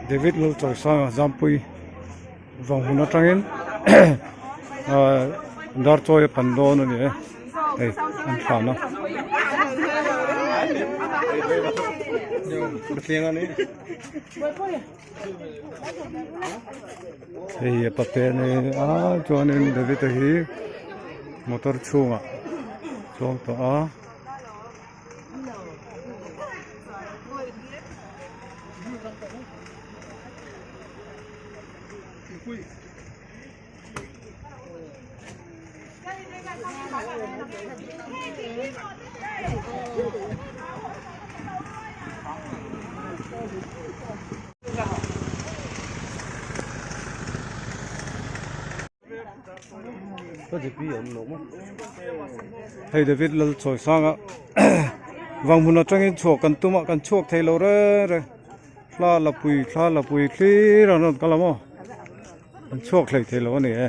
David Lalchawisanga Zampui Vanghmun atangin ahh Darchawi a pan dawn a ni e hei an thlan a. Hei a pate a ni a chuanin David-a hi motor chhungah chuang tawh a. Hei David Lalchawisanga Vanghmun atangin chhuak kan tum a kan chhuak thei lo reng reng thla la pui thla la pui thlir an rawn kal a maw an chhuak hlei thei lo a ni e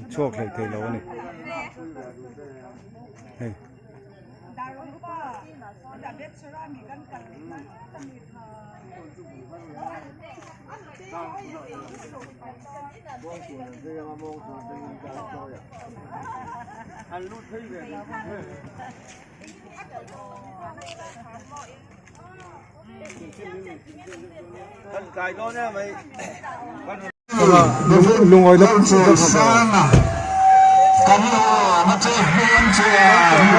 an chhuak hlei thei lo a ni hei.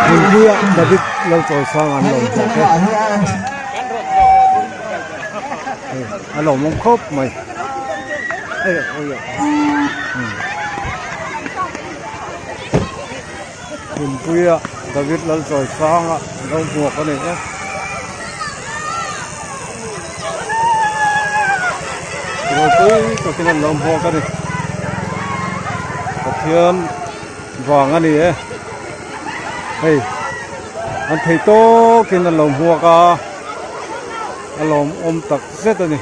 Hmunpuia David Lalchawisanga an lo bawk e a lawmawm khawp mai Hmunpuia David Lalchawisanga an lo hmuak a ni e. Ropui takin an lo hmuak a ni. Pathian vang a ni e. Hei an thei tawkin an lo hmuak a, a lawmawm tak zet a ni.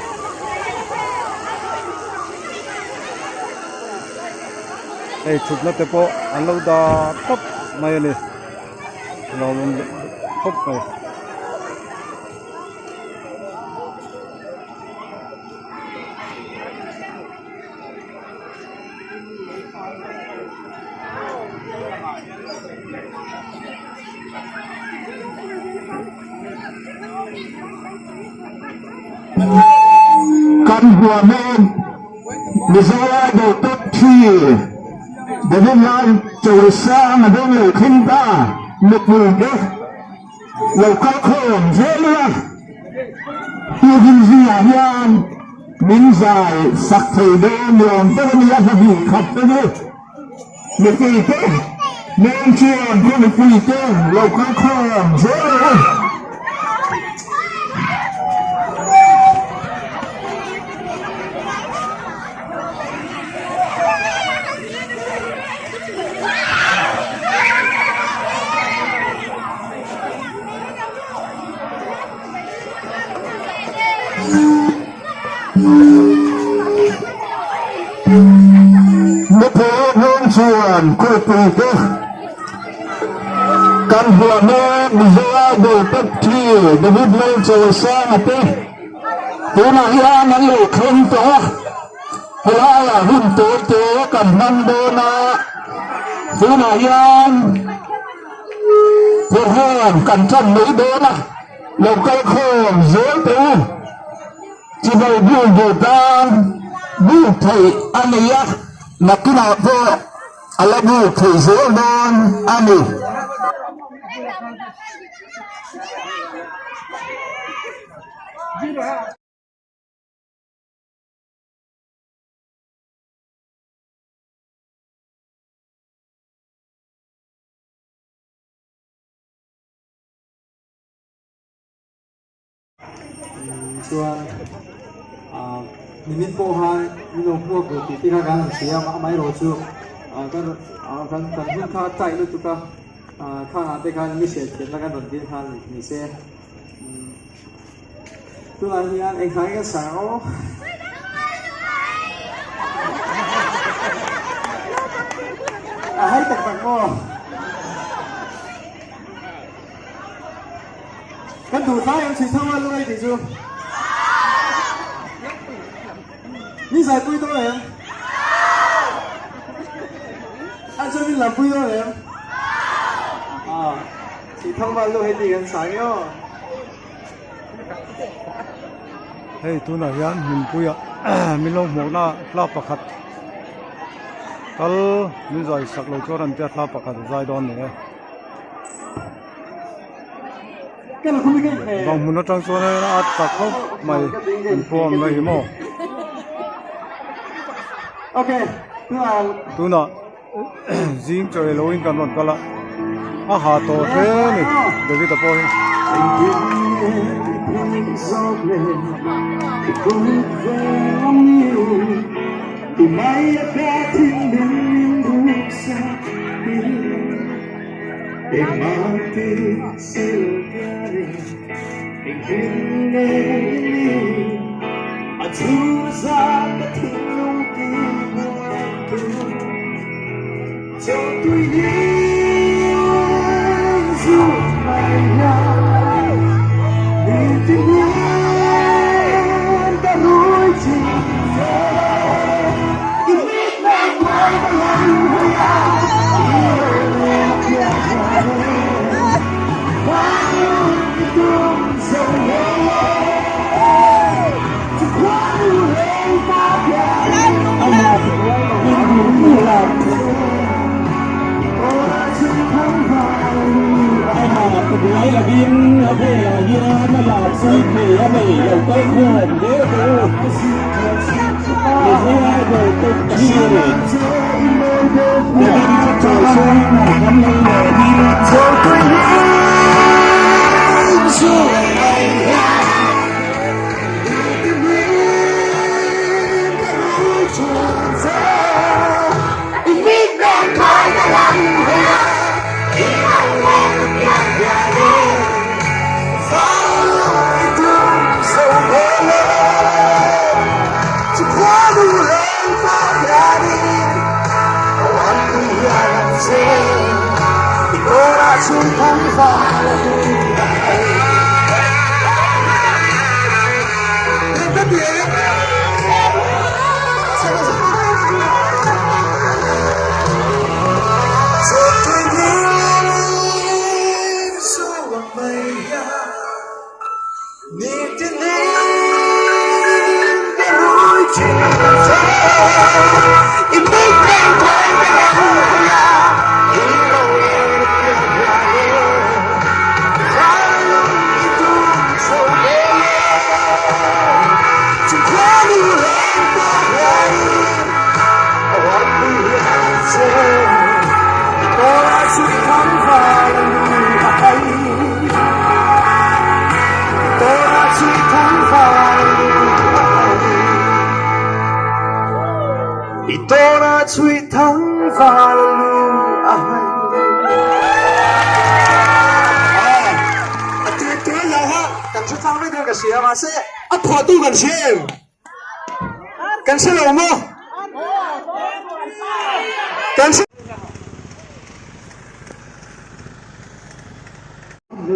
Hei thutna te pawh an lo dah tawp mai a ni. A lawmawm khawp mai. Kan huamin Mizoram duh tawp thi David Lai Chawisang a dawng lo thleng ta mipui te lo kal khawm zel ila tihhlim zingah hian min zai sak thei dawn ni awm tak a ni a hla hnih khat te chu mipui te nen chuan khaw mipui te lo kal khawm zel rawh u. Mipui hming chuan Kulhpuite kan huahna Mizo Idol top 3 David Lalchawisanga te tunah hian an lo thleng tawh a. Helaiah hun tawi te kan hmang dawn a, tunah hian program kan tan mai dawn a, lo kal khawm zel teh u. Chibai bul duh tan bul theih a ni a, nakinah pawh a la bul theih zel dawn a ni. Chuan ah nimin pawh khan min lo hmuak duh tih te kha kan han hria a amaherawhchu ah kan ah kan kan hun kha a tight lutuk a ah khangah te khan mi hriatthiamna kan rawn dil nghal ni se. Tunah hian eng hlai ka sang aw. A hai tak tak maw? Kan duh tlai em chhui thang a lungai tih chu. Min zaipui dawn em? An chuan min lampui dawn em? Ah, chhui thang val lu hei ti kan sa nge aw. Hei tunah hian hmunpuia min lo hmuhna hla pakhat kal min zai sak lo chuan an tia hla pakhat a zai dawn ni e. Vang hmun atang chuan a tak khawp mai an pawm mai hi maw. Tunah zing chaw ei loin kan rawn kal a, a ha tawh hle a ni David-a pawh hi.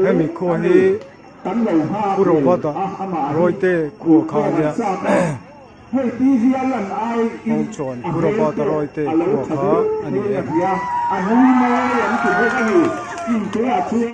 Hemi khua hi Pu Robert-a Rawite khua kha a nia Hawng chuan Pu Robert-a Rawite khua kha a ni e.